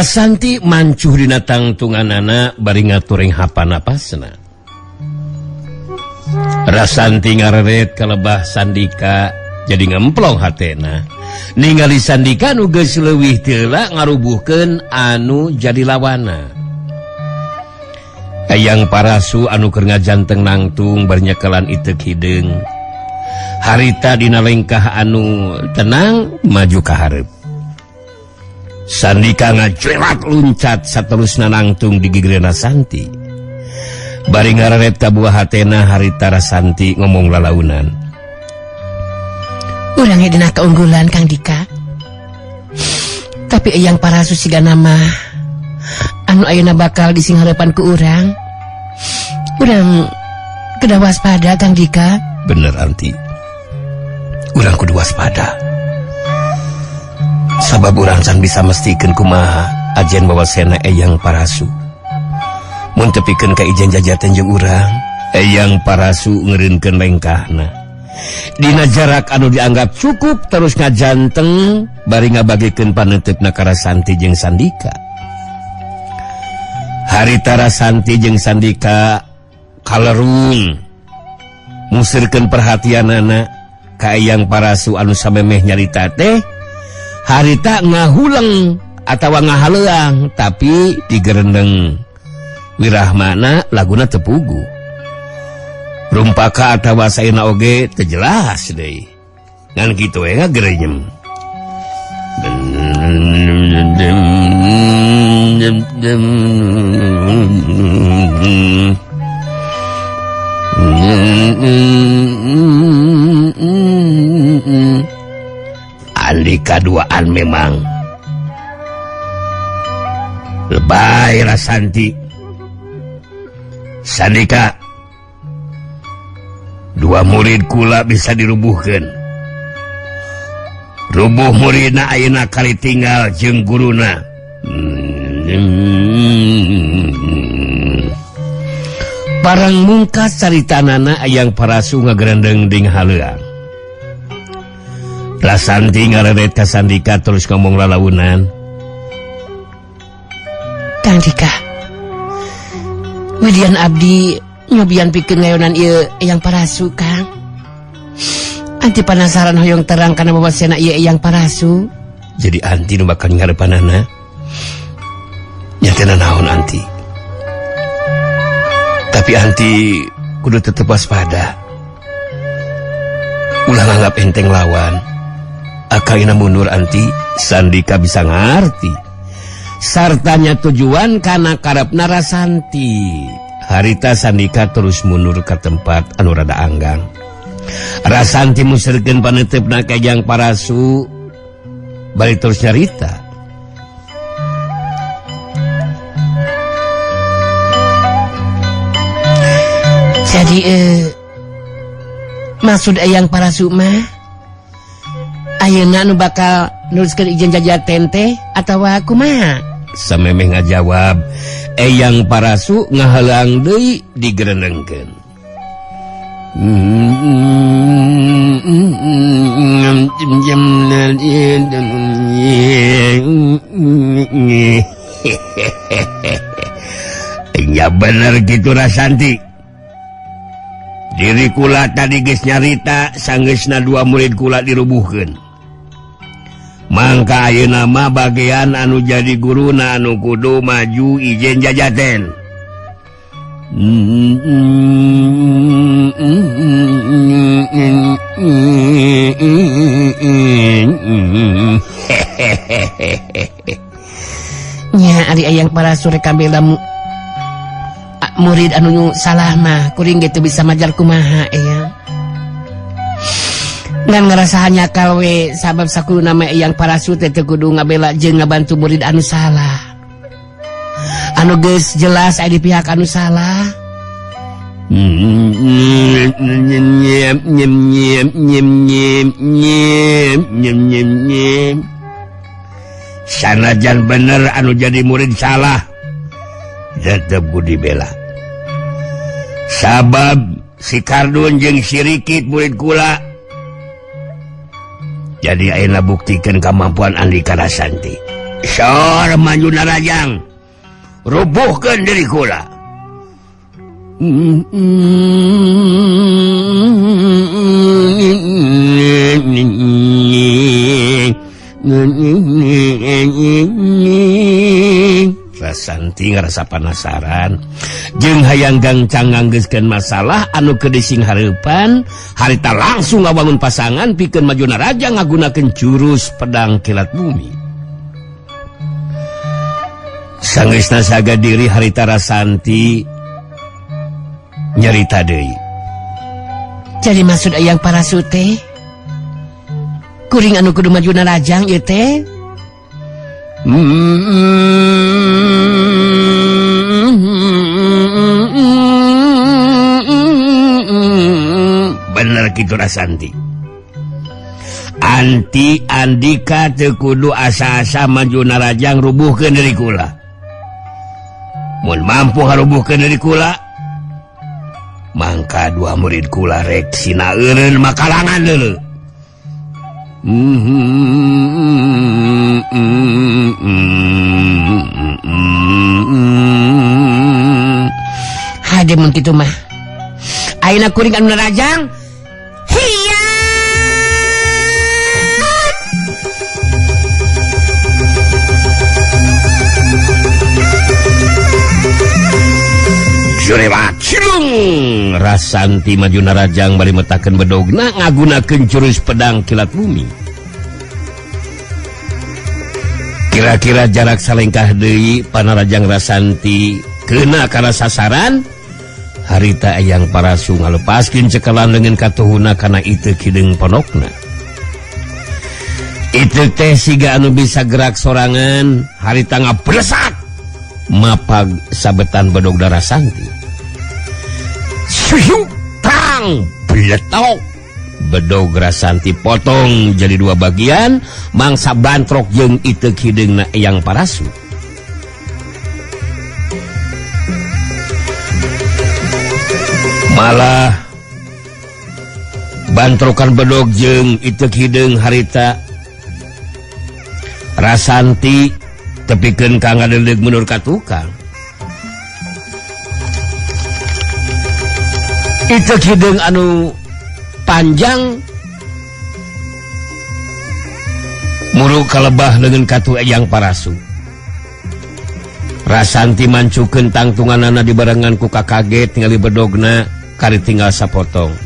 Rasanti mancuh dina tangtunganana bari ngatureng hapa napasna. Rasanti ngareret kalebah Sandika jadi ngemplong hatena. Ningali Sandika nu geus leuwih teu ngarubuhkeun anu jadi lawana. Eyang Parasu anu keur ngajanteng nangtung bari nyekelan iteuk hideung. Harita dina lengkah anu tenang maju ka hareup. Sandika ngajerat luncat saterusna nangtung di gigireunna Santi. Bari ngareret ka buah hatena harita Rasanti ngomong lalaunan. Urang dina keunggulan, Kang Dika. Tapi Eyang Parasu siga nama anu ayeuna bakal disingharepan ku urang. Urang kedah waspada, Kang Dika. Bener, Anti. Urang kudu waspada. Sabab urang can bisa mestikeun kumaha ajen wawasena Eyang Parasu. Mun tepikeun ka ijen jajaten jeung urang, Eyang Parasu ngeureunkeun lengkahna. Dina jarak anu dianggap cukup terus ngajanteng bari ngabagikeun paneuteup ka Rasanti jeung Sandika. Harita Rasanti jeung Sandika kalerung musirkeun perhatianana ka Eyang Parasu anu samemeh nyarita teh harita ngahuleng atawa ngahaleuang tapi digerendeng wirahmana laguna teu puguh. Rumpaka atawa saena oge teu jelas deui. Ngan kitu we ngagerenyem. Andika duaan memang lebay Rasanti. Sandika dua murid kula bisa dirubuhkan. Rubuh muridna ayeuna kali tinggal jeung guruna. Barang mungkas caritanana Eyang Parasu ngagerendeng ding haleuang. Rasanti ngareret ka Sandika terus ngomong lalaunan. Kang Dika, Widian abdi nyobian pikeun ngayonan ieu Eyang Parasu, Kang. Anti penasaran hoyong terang kana wawasena ieu Eyang Parasu. Jadi anti nu bakal ngarepanana. Nyatana naon anti? Tapi anti kudu tetep waspada. Ulah nganggap enteng lawan. Akaina mundur anti, Sandika bisa ngarti. Sartanya tujuan kana karepna Rasanti. Harita Sandika terus mundur ke tempat anu rada anggang. Rasanti musirkeun paneuteup ka Eyang Parasu bari terus nyarita. Jadi maksud Eyang Parasu mah ayeuna nu bakal neruskeun ijen jajaten teh atawa kumaha? Samemeh ngajawab, Eyang Parasu ngahalang deui digerenengkeun. Ya bener gitu Rasanti. Diri kula tadi geus nyarita sanggeusna dua murid kula dirubuhkeun. Mangka ayeuna mah bagian anu jadi guruna anu kudu maju ijen jajaten. Nya ari Eyang Parasu rek kabela murid anu salah mah kuring ge teu bisa majar kumaha Eyang. Ngan ngerasa hanya we sabab sakuduna mah Eyang Parasu teh teu kudu ngabela jeung ngabantu murid anu salah. Anu geus jelas aya di pihak anu salah. Sanajan bener anu jadi murid salah tetep kudu dibela. Sabab si Kardun jeung si Rikit murid kula. Jadi ayeuna buktikeun kemampuan Andika Rasanti. Sor maju narajang rubuhkeun diri kula. Rasanti ngarasa penasaran jeung hayang gancang nganggeuskeun masalah anu keur dising hareupan harita langsung ngabangun pasangan pikeun maju naraja ngagunakeun jurus pedang kilat bumi. Sanggeusna saga diri harita Rasanti nyarita deui. Jadi maksud Eyang Parasu teh kuring anu kudu maju narajang ieu teh? Bener kitu Rasanti. Anti Andika teu kudu asa-asa maju narajang rubuhkeun diri kula. Mun mampu harubuhkeun diri kula, mangka dua murid kula rek sinaeureun makalangan deuleu. Hade mun kitu mah. Ayeuna kuring anu narajang. Hiya! Jurewa cilung Rasanti maju narajang bari metakeun bedogna ngagunakeun jurus pedang kilat bumi. Kira-kira jarak salengkah deui panarajang Rasanti kena kana sasaran harita Eyang Parasu ngalepaskeun cekelan leungeun katuhuna kana iteuk hideung pondokna. Iteuk teh siga anu bisa gerak sorangan harita ngablesak mapag sabetan bedog Rasanti. Suhu tang bletok bedog Rasanti potong jadi dua bagian mangsa bantrok jeung iteuk hideungna Eyang Parasu. Malah bantrokan bedog jeung iteuk hideung harita Rasanti tepikeun ka ngadeudeuh mundur ka tukang. Iteuk hideung anu panjang muru kalebah leungeun katuh Eyang Parasu. Rasanti mancukeun tangtunganana dibarengan ku kakaget tingali bedogna kari tinggal sapotong.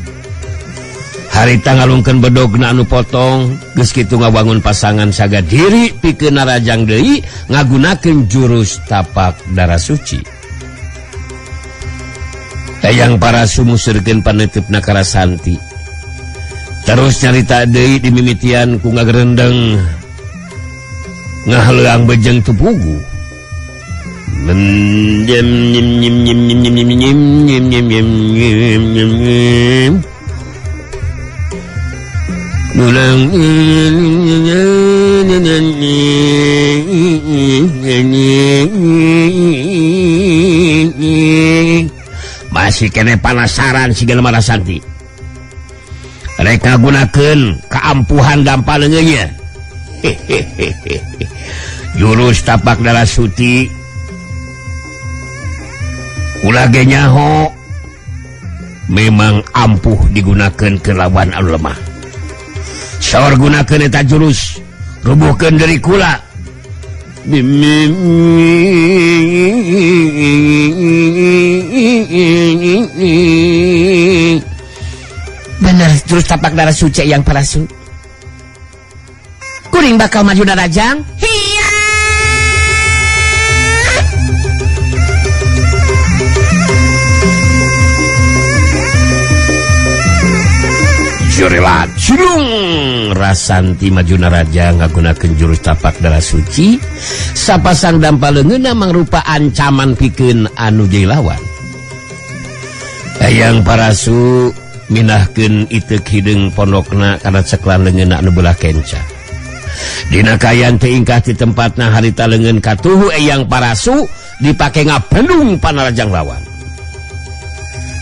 Harita ngalungkeun bedogna anu potong geus kitu ngabangun pasangan saga diri pikeun narajang deui ngagunakeun jurus tapak darah suci. Eyang Parasu museurkeun paneuteup ka Rasanti. Terus nyarita deui dimimitian ku ngagerendeng ngahaleuang bejeng teu pugu. Masih kene panasaran si Gelma Rasanti. Mereka gunakeun keampuhan dampal leungeunnya. Jurus tapak darah suci ulah ge nyaho memang ampuh digunakeun ke lawan anu lemah. Saur gunakeun eta jurus rubuhkeun deui kula. Bener jurus tapak darah suci yang Parasu. Kuring bakal maju narajang. Hiya! Jurilat cilung Rasanti maju naraja ngagunakeun jurus tapak darah suci sapasang dampal leungeunna mangrupa ancaman pikeun anu jadi lawan. Eyang Parasu minahkeun iteuk hideung pondokna kana ceklan leungeunna anu belah kenca. Dina kaayaan teu ingkah ti tempatna harita leungeun katuhu Eyang Parasu dipake ngabendung panarajang lawan.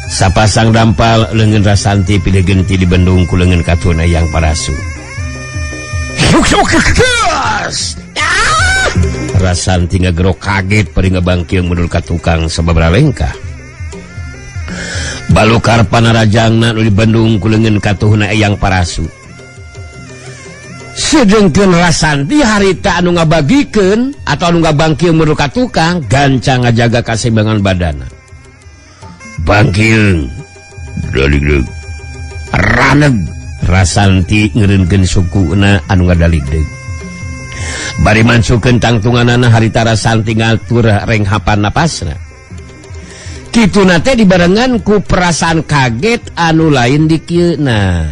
Sapasang dampal leungeun Rasanti pilih genti dibendung ku leungeun katuhuna Eyang Parasu. Rasanti ngagero kaget bari ngabangkil mundur ka tukang sababaraha lengkah. Balukar panarajangna nu dibendung ku leungeun katuhna Eyang Parasu. Sedengkeun Rasanti harita anu ngabagikeun atau anu ngabangkil mundur ka tukang gancang ngajaga kaseimbangan badana. Bangkil daligdeg raneg. Rasanti ngeureunkeun sukuna anu ngadaligdeg. Bari mansukeun tangtunganana harita Rasanti ngatur renghapan napasna. Kituna teh dibarengan ku perasaan kaget anu lain dikieuna.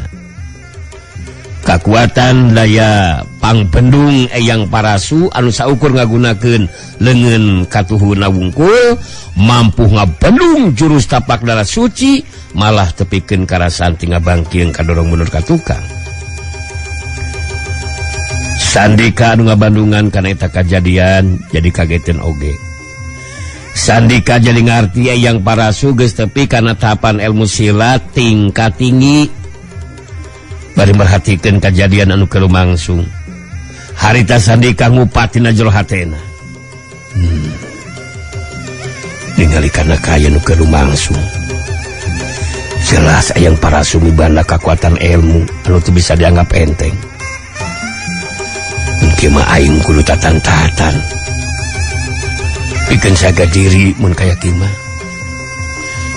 Kakuatan daya pangbendung Eyang Parasu anu saukur ngagunakeun leungeun katuhuna wungkul mampu ngabendung jurus tapak darah suci malah tepikeun ka Rasanti ngabangkieun kadorong mundur ka tukang. Sandika anu ngabandungan kana eta kajadian jadi kageteun oge. Sandika jadi ngarti Eyang Parasu geus tepi kana tahapan ilmu silat tingkat tinggi. Bari merhatikeun kajadian anu keur lumangsung. Harita Sandika ngupat dina jero hatena. Ningali kana kaya nu keur lumangsung. Jelas Eyang Parasu mibanda kakuatan ilmu anu teu bisa dianggap enteng. Mun kieu mah aing kudu tatan-tatan. Pikeun saga diri mun kaya kieu mah.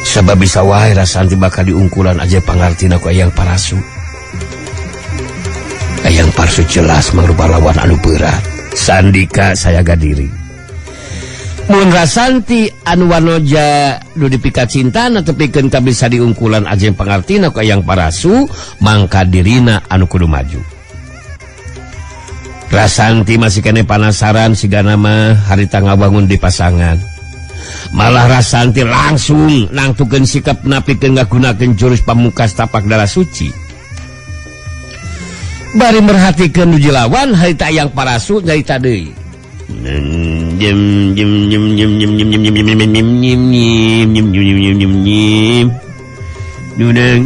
Sabab bisa wae Rasanti bakal diungkulan aja pangartina ku Eyang Parasu. Eyang Parasu jelas mangrupa lawan anu berat. Sandika sayaga diri. Mun Rasanti anu wanoja nu dipika cintana tepikeun ka bisa diungkulan aja pangartina ku Eyang Parasu, mangka dirina anu kudu maju. Rasanti masih kene panasaran sigana mah harita ngabangun di pasangan. Malah Rasanti langsung nangtukeun sikap napikeun ngagunakeun jurus pamungkas tapak darah suci. Bari merhatikeun nu lawan harita Eyang Parasu nyarita deui. Jem jem jem jem jem jem jem jem jem jem jem jem jem jem jem jem jem. Nunang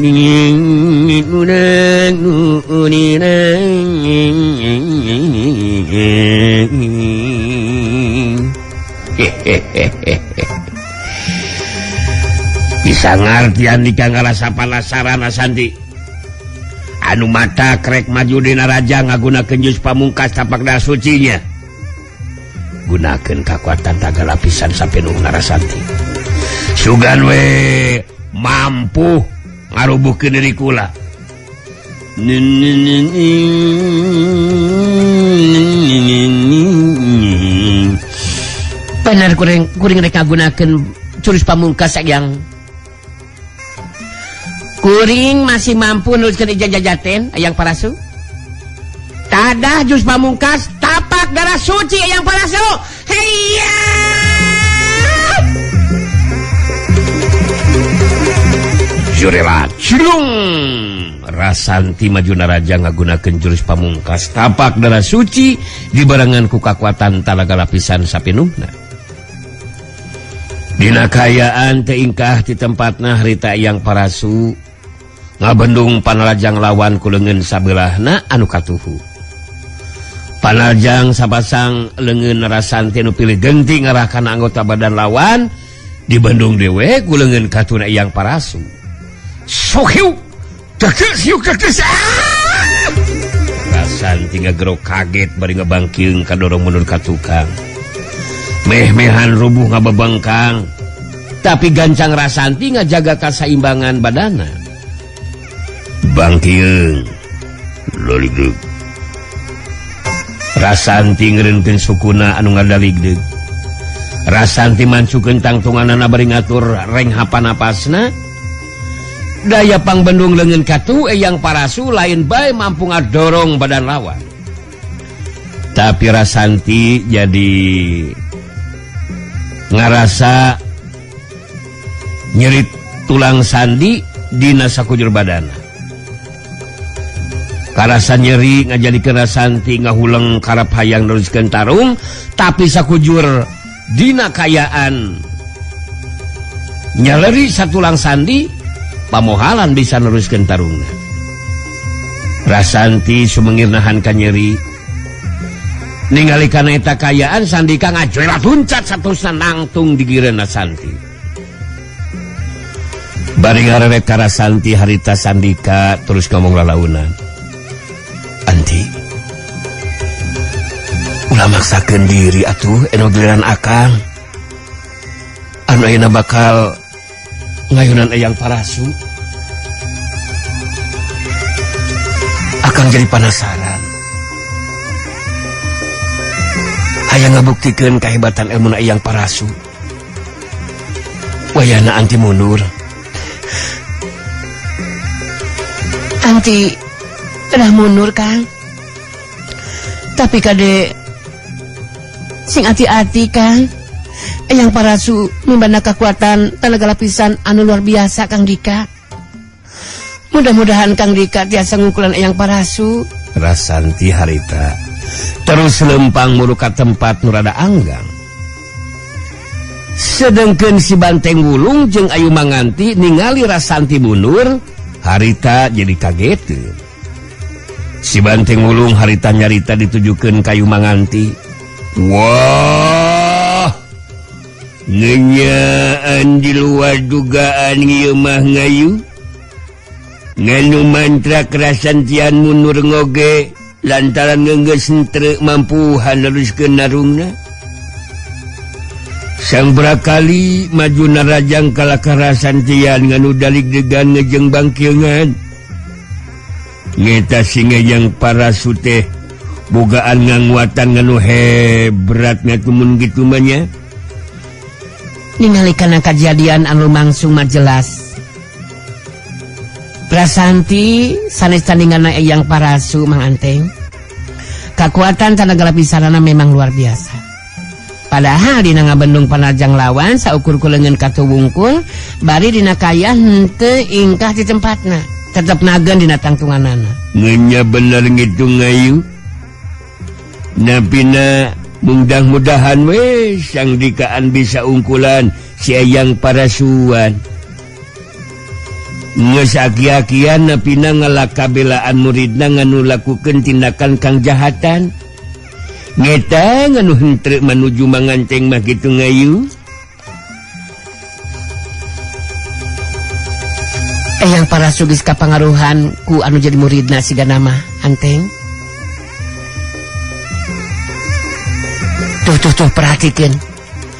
nunang nuninang. Bisa ngartian nikah ngarasa panasaran Rasanti. Anu mata krek maju dina raja ngagunakeun jurus pamungkas tapak darah sucinya. Gunakeun kakuatan taga lapisan sapenuhna Rasanti. Sugan we mampu ngarubuhkeun diri kula. Bener kuring rek ngagunakeun jurus pamungkas yang kuring masih mampu nuliskeun ijazah jaten Eyang Parasu. Tadah jurus pamungkas tapak darah suci Eyang Parasu. Heya! Jurela cilung. Rasanti maju naraja ngagunakeun jurus pamungkas tapak darah suci dibarengan ku kakuatan talaga lapisan sapinuhna. Dina kayaan teu ingkah ti tempatna harita Eyang Parasu ngabendung panalajang lawan ku leungeun sabelahna anu katuhu. Panalajang sapasang leungeun Rasanti nu pilih genti ngarahkan anggota badan lawan dibendung dewe ku leungeun katuna Eyang Parasu. Sohiu deges yuk deges. Rasanti ngagero kaget bari ngabangkeung kadorong mundur ka tukang. Meh-mehan rubuh ngabebengkang. Tapi gancang Rasanti ngajaga kasaimbangan badana. Bangkeung loligdeg. Rasanti ngeureunkeun sukuna anu ngadaligdeg. Rasanti mancukeun tangtunganana bari ngatur renghapan napasna. Daya pangbendung leungeun katu Eyang Parasu lain bae mampu ngadorong badan lawan. Tapi Rasanti jadi ngarasa nyerit tulang sandi dina sakujur badana. Karasa nyeri ngajadikeun Rasanti ngahuleng karep hayang neruskeun tarung, tapi sakujur dina kayaan nyaleri satulang sandi pamohalan bisa neruskeun tarungna. Rasanti sumengir nahan ka nyeri. Ningali kana eta kayaan Sandika ngajoelat huncat saterusna nangtung di gireuna Santi. Bari ngareret ka Rasanti harita Sandika terus ngomong lalaunan. Anti, ulah maksakeun diri atuh eno giliran akang. Anu ayeuna bakal ngayunan Eyang Parasu. Akang jadi penasaran. Hayang ngabuktikeun kahebatan ilmuna Eyang Parasu. Wayahna anti mundur. Anti udah mundur Kang. Tapi kade sing hati-hati Kang. Eyang Parasu mimbana kekuatan tenaga lapisan anu luar biasa Kang Dika. Mudah-mudahan Kang Dika tiasa ngukulan Eyang Parasu. Rasanti harita terus lempang muru ka tempat nu rada anggang. Sedengkeun si Banteng Wulung jeung Ayu Manganti ningali Rasanti mundur, harita jadi kageteun. Si Banteng Wulung harita nyarita ditujukeun ka Ayu Manganti. Wah, ngenyaan di luar dugaan ieu mah ngayu. Nganu mantra kerasantian mundur ngoge lantaran ngeunggeus henteu mampuhan neruskeun narungna. Sang brakali maju narajang kalakah Rasantian nganu dalig-degan ngejeng bangkiungan. Ngeta singa yang Parasu teh bogaan nganguatan nganu hebrat ngatumun kitu mah nya. Ningali kana kajadian anu langsung mah jelas. Prasanti sanes tandinganna Eyang Parasu Mang Anteng. Kakuatan tanaga lapisanana memang luar biasa. Padahal dina ngabendung panajang lawan saukur ku leungeun katu wungkul, bari dina kaya henteu ingkah di tempatna, tetep nageun dina tangtunganana. Ngenya bener ngitung ngayu. Napina mudah-mudahan we sang dikaan bisa ungkulan si Eyang Parasuan. Geus aki-akian napina ngalakabelaan muridna nganu lakukeun tindakan kang jahatan. Ngeta nganu henteu manuju manganteng mah kitu ngayu. Eyang Parasu geus kapangaruhan ku anu jadi muridna siga nama Anteng. Tuh tuh tuh perhatikeun.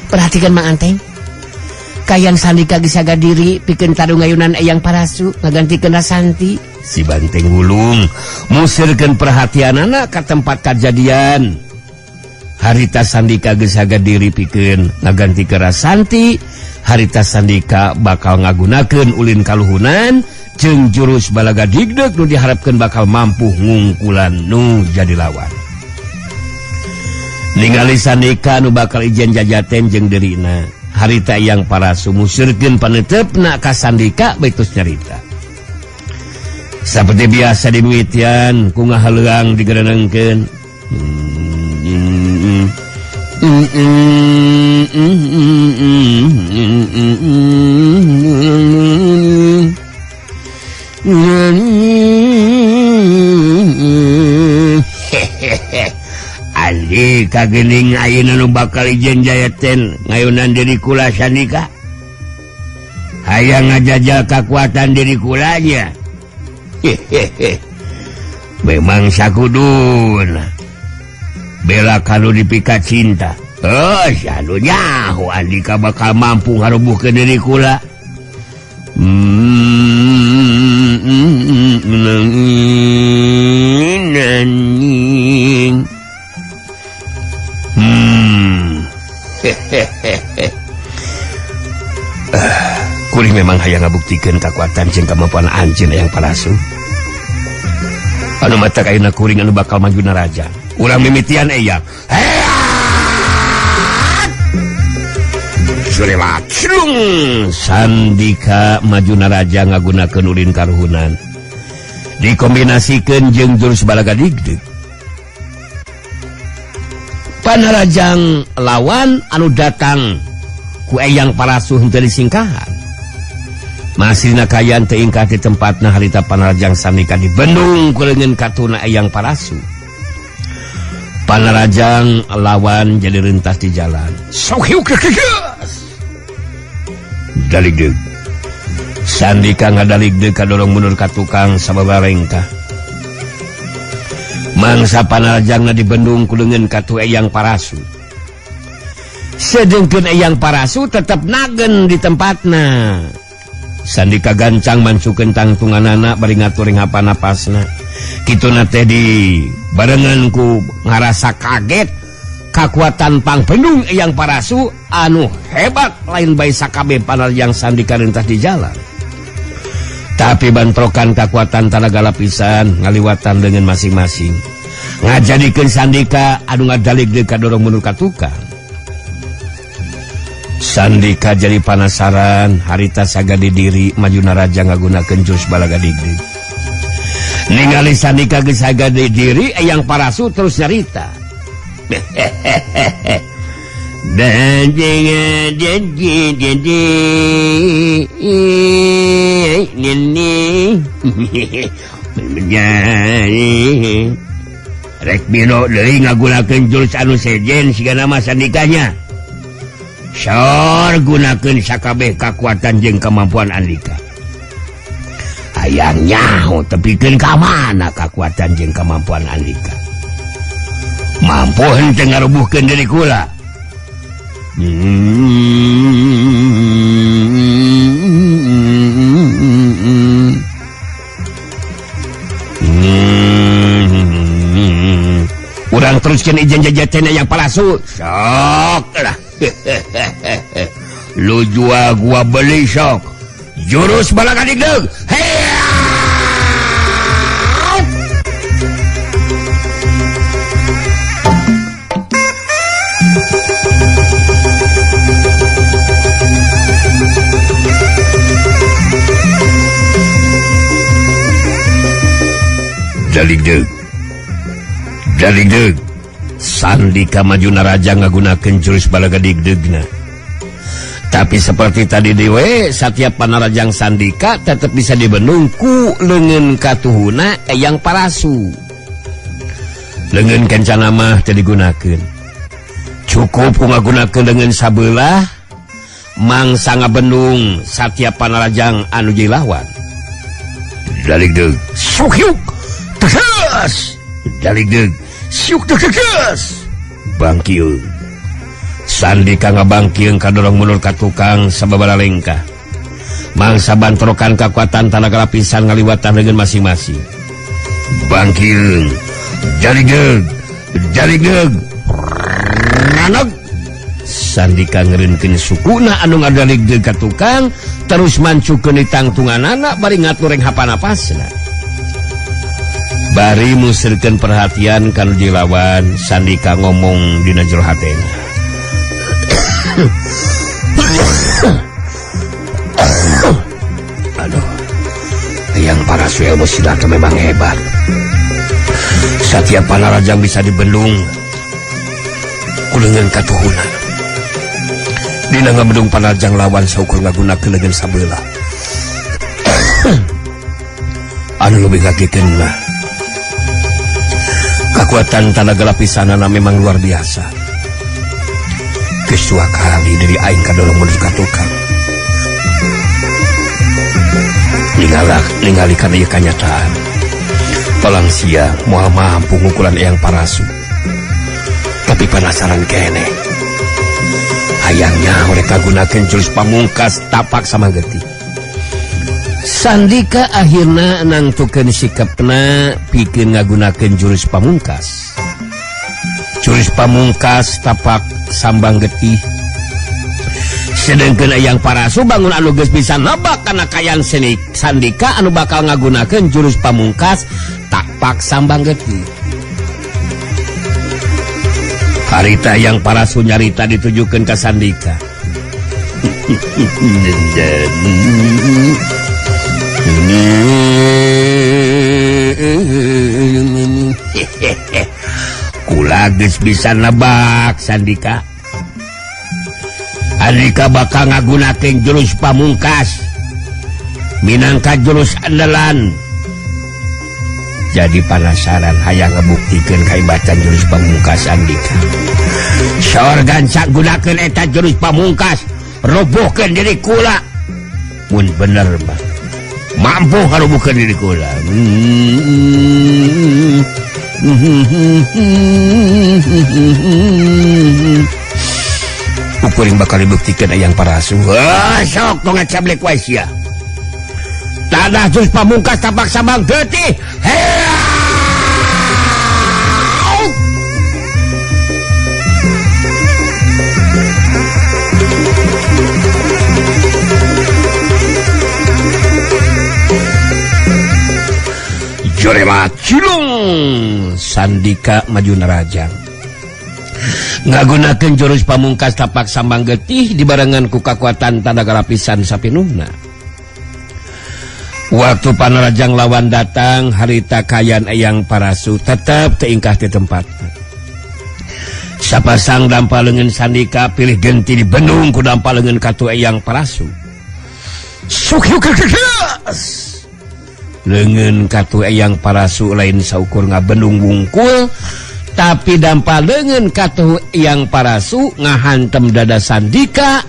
Perhatikan Mang Anteng. Kayan Sandika geus jaga diri pikeun tarung ngayunan Eyang Parasu ngagantikeun Rasanti. Si Banteng Wulung musirkeun perhatianana ka tempat kajadian. Harita Sandika geus jaga diri pikeun ngagantikeun Rasanti. Harita Sandika bakal ngagunakeun ulin kaluhunan jeung jurus balaga digdeg nu diharapkeun bakal mampu ngungkulan nu jadi lawan. Ningali Sandika nu bakal ijen jajaten jeung dirina. Harita Eyang Parasu musirkeun paneutepna ka Sandika baitus nyarita. Saperti biasa dimimitian ku ngahaleuang digerenengkeun. Andi kagening ayeuna nu bakal ijen jayaten ngayunan diri kula Sandika. Hayang ngajajal kakuatan diri kulanya. Hehehe. Memang sakuduna. Bela kalau dipikat cinta. Oh, anu nyaho Andika bakal mampu ngarubuhkeun diri kula. Kuring memang hayang ngabuktikeun kakuatan jeung kemampuan anjeun Eyang Parasu. Anu mata ayeuna kuring anu bakal maju naraja. Urang mimitian Eyang. Heat! Surelat. Sandika maju naraja ngagunakeun ulin karuhunan. Dikombinasikeun jeung jurus balaga digdeg. Panarajang lawan anu datang ku Eyang Parasu henteu disingkahan. Masih nakayan teu ingkah di tempatna harita Panarajang Sandika dibendung ku leungeun katuna Eyang Parasu. Panarajang lawan jadi rentas di jalan. Sok hiuk. Daligdeug. Sandika ngadaligdeug kadorong mundur ka tukang sababaraha lengkah. Mangsa panarajangna dibendung ku leungeun katuh Eyang Parasu. Sedengkeun Eyang Parasu tetep nagen di tempatna. Sandika gancang mancukeun tangtunganana bari ngaturing hapa napasna. Kituna teh di barengan ku ngarasa kaget kakuatan pangpendung Eyang Parasu anu hebat lain bae sakabeh panarjang Sandika rentas di jalan. Tapi bantrokan kakuatan tanaga lapisan ngaliwatan dengan masing-masing. Ngajadikeun Sandika anu ngadaligdeug kadorong mundur ka tukang. Sandika jadi panasaran harita sagadi diri maju naraja ngagunakeun jurus balaga digdig. Ningali Sandika geus sagadi diri Eyang Parasu terus nyarita. Dan jadi rek bino deui ngagunakeun jurus anu sejen siga nama Sandikanya. Sor gunakeun sakabeh kakuatan jeung kemampuan Andika. Hayang nyaho tepikeun ka mana kakuatan jeung kemampuan Andika. Mampu henteu ngarubuhkeun diri kula. Urang teruskeun ijen jajaten yang palsu. Sok lah. Lu jual gua beli sok. Jurus balaga digdeg. Daligdeg. Daligdeg. Sandika maju naraja ngagunakeun jurus balaga digdegna. Tapi seperti tadi dewe, setiap panarajang Sandika tetap bisa dibendung ku leungeun katuhuna Eyang Parasu. Leungeun kencana mah teu digunakeun. Cukup ku ngagunakeun leungeun sabelah mangsa ngabendung setiap panarajang anu jadi lawan. Daligdeg. Sok hiuk. Tegas. Daligdeg. Siuk tegas. Bangkieu. Sandika ngabangkieun kadorong mundur ka tukang sababaraha lengkah. Mangsa bantrokan kakuatan tanaga lapisan ngaliwatan dengan masing-masing. Bangkieun. Daligdeg. Daligdeg. Raneg. Sandika ngeureunkeun sukuna anu ngadaligdeg ka tukang terus mancukeun ditangtunganana bari ngatureng hapanapasna. Bari musirkeun perhatian kanu dilawan, Sandika ngomong dina jero hatena. Aduh, Eyang Parasu ilmu silat memang hebat. Setiap panarajang bisa dibendung ku leungeun katuhuna. Dina ngabendung panarajang lawan saukur ngagunakeun leungeun sabelah. Anu leuwih ngagekeun mah kekuatan tanaga lapisanana memang luar biasa. Geus dua kali dari aing kadorong menuju ka tukang. Ningali kana ieu kanyataan. Palang sia moal mampu ngukulan Eyang Parasu. Tapi penasaran keneh. Hayangnya mereka gunakeun jurus pamungkas tapak sama getih. Sandika akhirna nangtukeun sikapna pikeun ngagunakeun jurus pamungkas. Jurus pamungkas tapak sambang getih. Sedengkeun Eyang Parasu bangun anu geus bisa nebak kana kayan senik Sandika anu bakal ngagunakeun jurus pamungkas tapak sambang getih. Harita Eyang Parasu nyarita ditujukeun ka Sandika. Kula geus bisa nebak Sandika. Andika bakal ngagunakeun jurus pamungkas minangka jurus andalan. Jadi panasaran hayang ngabuktikeun kahebatan jurus pamungkas Andika. Saur gancang gunakeun eta jurus pamungkas, robohkeun diri kula. Mun bener mah mampu ngarobohkeun diri kula. Kuring bakal dibuktikan ayang parasu. Sok tong ngacablek wae sia. Tanah jurus pamungkas tapak sambang getih. Jorema cilung Sandika maju nerajang. Ngagunakeun jurus pamungkas tapak sambang getih dibarengan ku kakuatan tanaga lapisan sapinuhna. Waktu panarajang lawan datang harita kayan Eyang Parasu tetap teingkah di tempat. Sapasang dampa leungeun Sandika pilih genti di bendung ku dampa leungeun katu Eyang Parasu. Leungeun katu Eyang Parasu lain saukur ngabendung wungkul, tapi dampa leungeun katu Eyang Parasu ngahantem dada Sandika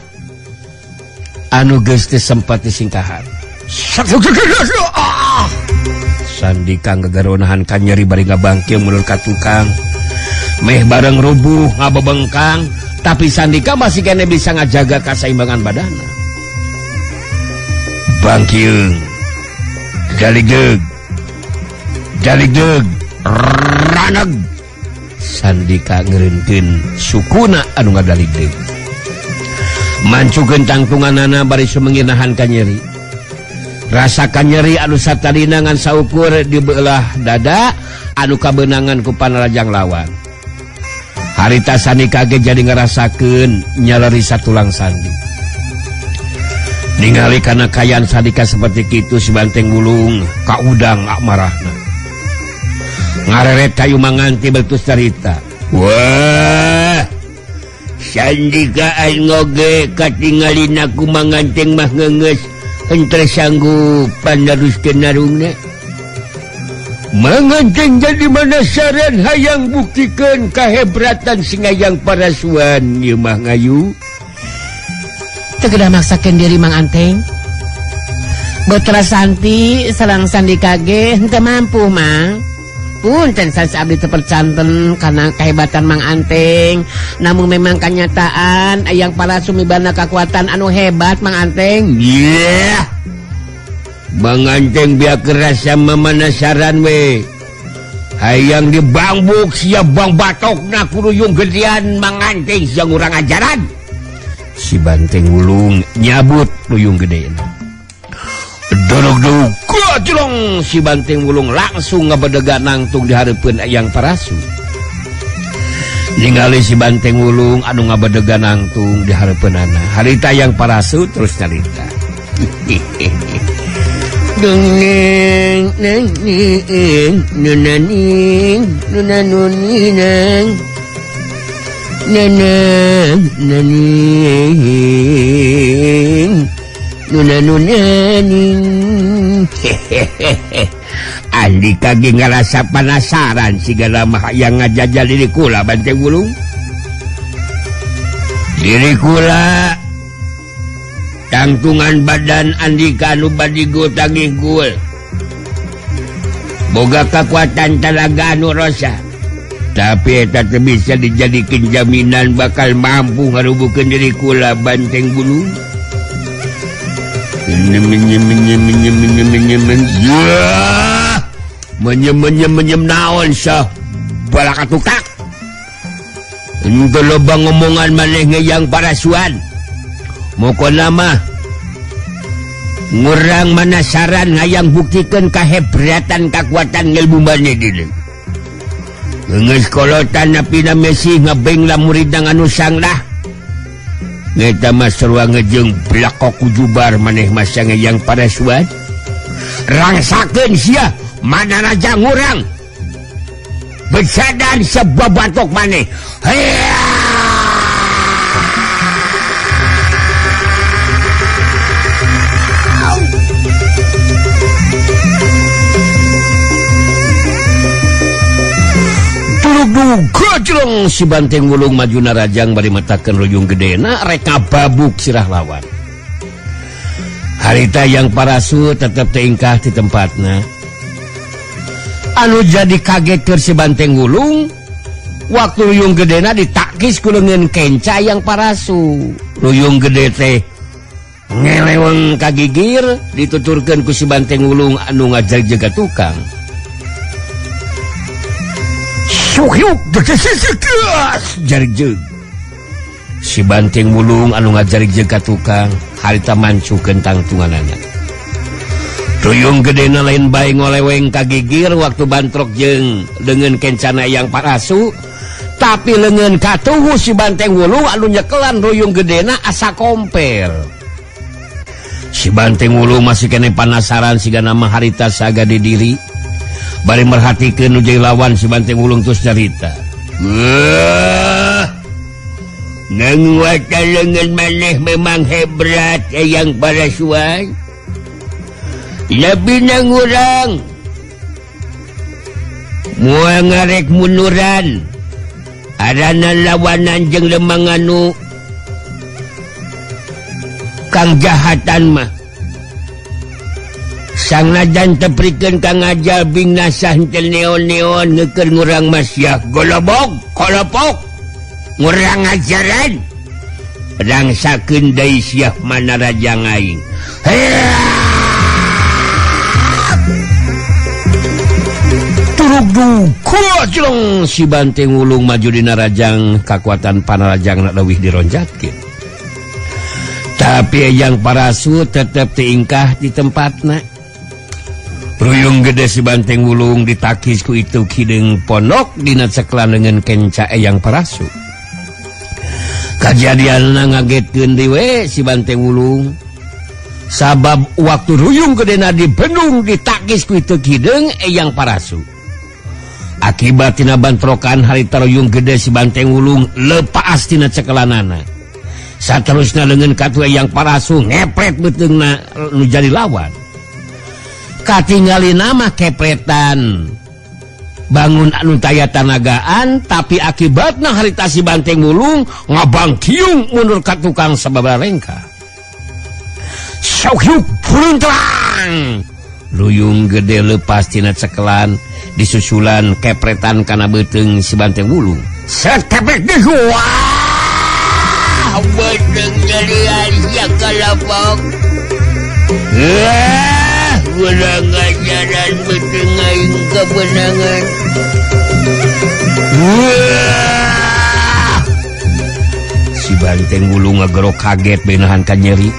anu geus teu sempat disingkahan. Sandika ngagaronahan kanyeri bari ngabangkil mundur ka tukang. Meh bareng rubuh ngabebengkang, tapi Sandika masih kene bisa ngajaga kasaimbangan badana. Bangkil. Jaligdeg. Jaligdeg. Raneg. Sandika ngereunkeun sukuna anu ngadaligdeg. Mancukeun tangtunganana bari sumenginahan kanyeri. Rasakan nyeri anu satadina ngan saukur di belah dada anu kabeunangan ku panarajang lawan. Harita Sandika ge jadi ngarasakeun nyaleri satulang sandi. Ningali kana kayan Sandika seperti kitu si Banteng Wulung kaudang amarahna. Ngareret kayu manganti betus carita. Wah, Sandika aing oge katingalina ku manganteng mah ngeungeus henteu sanggup panaruskeun narungna. Manganteng jadi manasaran hayang buktikeun kahebratan singayang parasuan ieu mah ngayu. Teu kedah maksakeun diri Mang Anteng. Betra Santi sareng Sandika ge henteu mampu Mang. Punten sanes abdi teu percanten kana kahebatan Mang Anteng. Namun memang kanyataan Eyang Parasu mibana kakuatan anu hebat Mang Anteng. Yeah. Mang Anteng biak keras sama manasaran we. Hayang dibangbuk sia bang batokna kuruyung gedean Mang Anteng sia ngurang ajaran. Si Banteng Wulung nyabut ruyung gedean. Dorog-dorog kajlong si Banteng Wulung langsung ngabedega nangtung di hareupeun Eyang Parasu. Ningali si Banteng Wulung anu ngabedega nangtung di hareupeunana. Harita Eyang Parasu terus nyarita. Dongeng neng ning nunaning nunanuninang nanang naning nunanunaning. Andika ge ngarasa penasaran sigala mah yang ngajajal diri kula Banteng Wulung. Diri kula tangtungan badan Andika anu badigo tangih gul. Boga kekuatan talaga anu rosa. Tapi eta teu bisa dijadikeun jaminan bakal mampu ngarubukeun diri kula Banteng Wulung. Menyem naon sah balaka tukak. Henteu loba ngomongan maneh ngeyang parasuan. Mokona mah ngurang manasaran hayang buktikeun kahebratan kakuatan ilmu maneh deui. Geus kolotan napina mesih ngebeng lah murid anu sanglah. Eta mah sarua ngejeng blakok kujubar maneh mah ngeyang parasuan. Rangsakeun sia mana raja ngurang. Besadan sebabatok maneh. Dugdug gajlong si Banteng Wulung maju narajang bari metakeun ruyung gedena rek ngababuk sirah lawan. Harita yang parasu tetep teingkah di tempatna. Anu jadi kaget keur si Banteng Wulung waktu ruyung gedena ditakis ku leungeun kenca yang parasu. Ruyung gede teh ngeleweng ka gigir dituturkeun ku si Banteng Wulung anu ngajaga tukang. Syuk jarik. Si Banteng Wulung anu ngajarik ka tukang harita mancukeun tangtunganana. Ruyung gedena lain bae ngoleweng ka gigir waktu bantrok jeung leungeun kencana yang parasu, tapi leungeun katuhu si Banteng Wulung anu nyekelan ruyung gedena asa kompel. Si Banteng Wulung masih kene panasaran siga nama harita saga di diri. Bari merhatikeun nu jadi lawan si Banteng Wulung terus nyarita. Wah, nganguatan leungeun maneh memang hebrat yang parasuan. Lebih nang urang moal ngarek munduran. Arana lawanan jeung lemang anu kang jahatan mah. Sangnajan teprikeun kang ajal binasah teu neon-neon ngeukeun ngurang masyah golobog kolopok ngurang ajaran rangsakeun deui siah manarajang aing. Turugdug kuajlong si Banteng Wulung maju dina rajang kakuatan panarajang leuwih dironjatkeun. Tapi yang parasu tetep teingkah di tempatna. Ruyung gede si Banteng Wulung ditakis ku itu hideung pondok dina ceklan dengan kenca eyang parasu. Kajadianna ngagetkeun deui we si Banteng Wulung. Sabab waktu ruyung gedena dibendung ditakis ku itu hideung eyang parasu. Akibat tina bantrokan harita ruyung gede si Banteng Wulung lepas tina cekelanana. Saterusna leungeun katu eyang parasu ngepret beuteungna nu jadi lawan. Katingali nama kepretan bangun anu taya tanagaan, tapi akibatna harita si Banteng Wulung ngabangkiung mundur ka tukang sababaraha lengkah. Syuk puruntrang ruyung gede lepas tina cekelan disusulan kepretan kana beuteung si Banteng Wulung. Set kepret deui, wah beuteung nyerian sia kalapok. Wah, urang ngajaran beuteung aing kebenangan. Wah! Si Banteng Wulung ngagerok kaget benahan ka nyeri.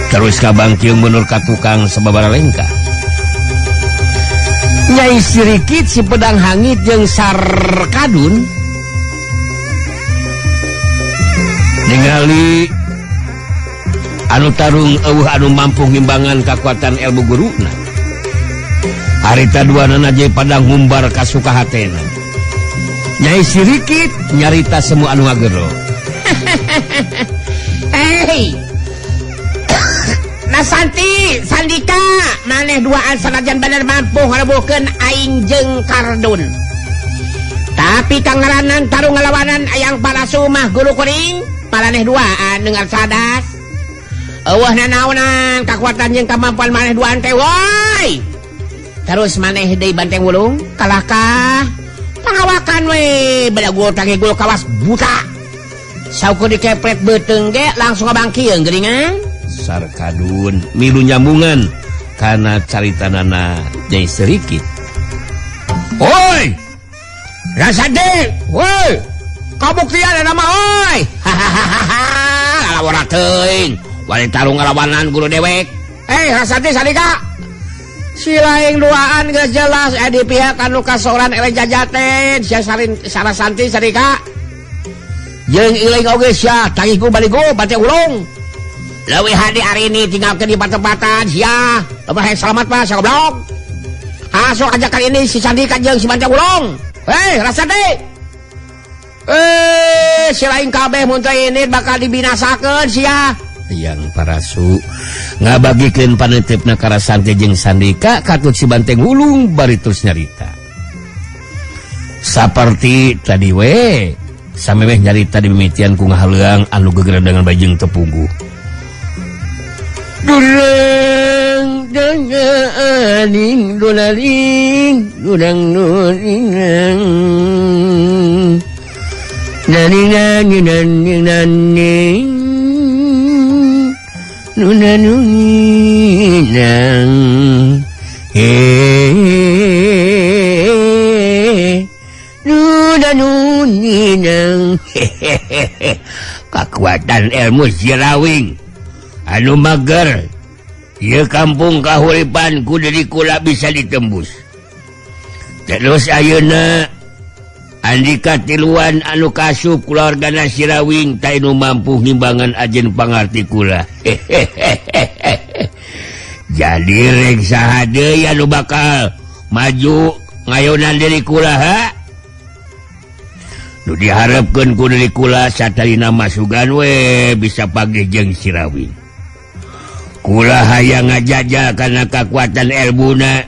Terus kabangkiung mundur ka tukang sababaraha lengkah. Nyai Sirikit si pedang hangit jeung Sarkadun ningali anu tarung eueuh anu mampu ngimbangan kakuatan ilmu guruna. Harita duanana je padang ngumbar ka sukahatena. Nyai Sirikit nyarita semua anu ngagero. Hei. Nasanti, Sandika, maneh duaan sanajan bener mampu ngarebuhkeun aing jeung Kardun. Tapi kang ngaranan tarung ngalawanan ayang parasu mah guru kuring, paraneh duaan dengar sadas. Eueuh nanaonan kakuatan jeung kemampuan maneh duaan teh woi. Terus maneh deui Banteng Wulung kalahkah pangawakan we beda tangigul kawas buta. Saukur dikepret beuteung ge langsung ngabangkieun geuningan. Sarkadun milu nyambungan kana caritanana Nyai Sirikit. Oi! Rasade, woi! Kabuktian nama oi. Hahaha. Lalawara teuing. Wali tarung ngalawanan guru dewek. Rasade Sandika. Si lain duaan geus jelas di pihak anu kasoran eleh jajaten sia sarin Sarasanti Sandika. Jeung iling oge sia tangihku baligo Banteng Wulung. Leuwih hade ari ini tinggalkeun di patempatan sia. Loba hayang selamat mah sia goblok. Asok ajakan ini si Sandika jeung si Banteng Wulung. Hei, Rasade. Si lain kabeh mun teh ini bakal dibinasakeun sia. Yang parasu ngabagikeun panetepna ka Rasanti jeung Sandika katut si Banteng Wulung bari terus nyarita. Saperti tadi we samemeh nyarita dimimitian ku ngahaleuang anu gegeredengan bajeng tepugu. Durang danganing dolaling durang nurinang naning naning naning nunanuninang nunanuninang. Hehehe, kakuatan ilmu Sirawing anu mager ieu kampung kahuripan ku diri kula bisa ditembus. Terus ayeuna Andika tiluan anu kasup keluargana Sirawing ta nu mampu ngimbangan ajen pangarti kula. Hehehe. Jadi rek saha deui anu bakal maju ngayonan diri kula ha? Nu diharapkeun ku diri kula satalina masugan we bisa pagih jeung Sirawing. Kula hayang ngajajal kana kakuatan elmuna.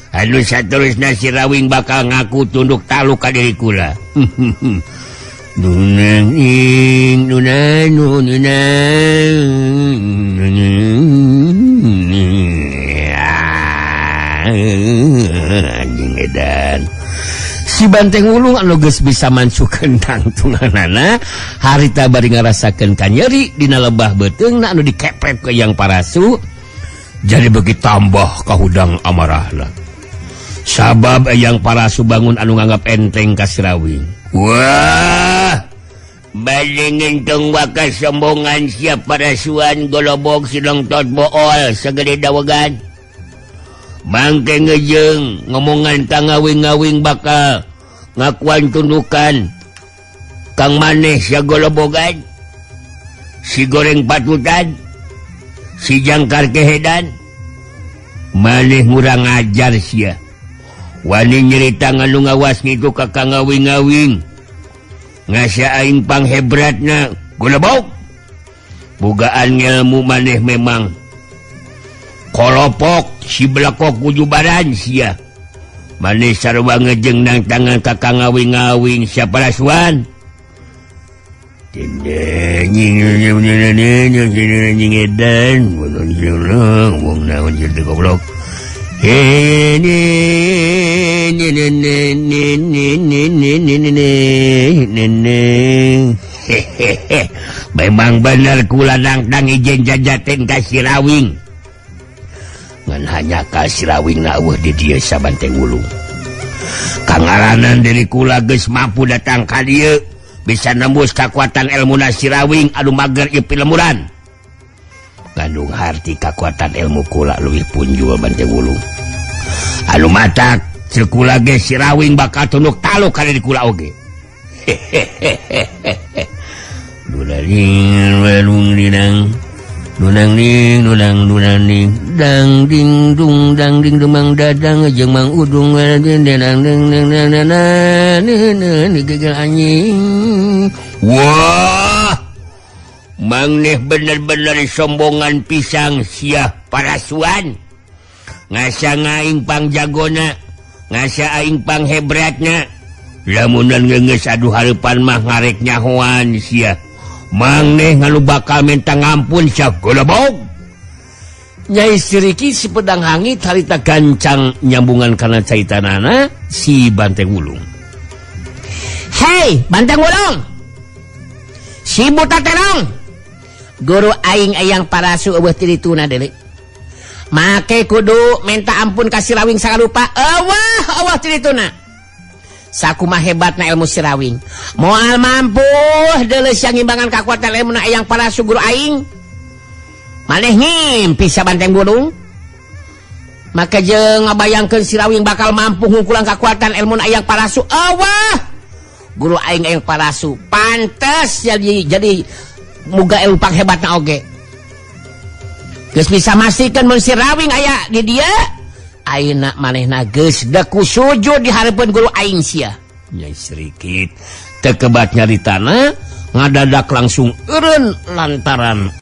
Anu saterusna Sirawing bakal ngaku tunduk taluk ka diri kula. Nunang ing nunang nunang. Anjing edan. Si Banteng Wulung anu geus bisa mancukeun tangtunganana harita bari ngarasakeun kanyeri dina lebah beuteungna anu dikepret ke Yang Parasu jadi beuki tambah kahudang amarahna. Sabab Eyang Parasu bangun anu nganggap enteng ka Sirawing. Wah, balingin tong waka sombongan siap parasuan golobog sidong tot bool segede dawegan. Bangke ngejeng ngomongan kang ngawing-ngawing bakal ngakuan tundukan kang maneh sia golobogan, si goreng patutan, si jangkar kehedan. Maneh ngurang ajar sia. Wani nyerita nganu ngawas ngitu ka kang ngawing-ngawing. Ngasa aing panghebratna golobog. Bogaan ngelmu maneh memang kolopok si belakok kujubaran sia. Maneh sarua ngejeng nang tangan ka kang ngawing-ngawing sia parasuan. Wong naon ieu teh goblok. Hehehe, memang bener kula nangtang ijen jajaten ka Sirawing. Ngan hanya ka Sirawing na eueuh di dieu Sabanteng Wulung. Kangaranan diri kula geus mampu datang ka dieu bisa nembus kakuatan ilmuna Sirawing anu mager ieu pilemuran. Kandung harti kakuatan ilmu kula leuwih punjul Banteng Wulung. Anu matak ceuk kula ge Sirawing bakal tunduk taluk ka diri kula oge. Hehehe. Dularing walung dinang dunang ning dunang dunang ning dang ding dung dang ding dumang dadang jeung Mang Udung ding dang ding ding dang dang gegel anjing. Wah, maneh bener-bener sombongan pisang sia parasuan. Ngasa ngaing pangjagona, ngasa aing panghebratna. Lamunan geus adu hareupan mah ngarek nyahoan sia. Maneh nganu bakal minta ngampun sia golobog. Nyai Siriki si pedang hangit harita gancang nyambungan kana caitanana si Banteng Wulung. Hei Banteng Wulung, si buta terong, guru aing Eyang Parasu eueuh ti dituna deui. Make kudu minta ampun ka Sirawing sakarupa. Eueuh eueuh ti dituna. Sakumaha hebatna ilmu Sirawing. Moal mampu deuleu sia ngimbangan kakuatan ilmuna Eyang Parasu guru aing. Maneh ngimpi sia Banteng Wulung. Maka jeung ngabayangkeun Sirawing bakal mampu ngungkulan kakuatan ilmuna Eyang Parasu. Eueuh guru aing Eyang Parasu pantes jadi muga ilmu panghebatna oge. Geus bisa mastikeun mun Sirawing aya di dieu. Ayeuna manehna geus deku sujud di hareupeun guru aing sia. Nyai Sirikit teu kebat nyaritana ngadadak langsung eureun lantaran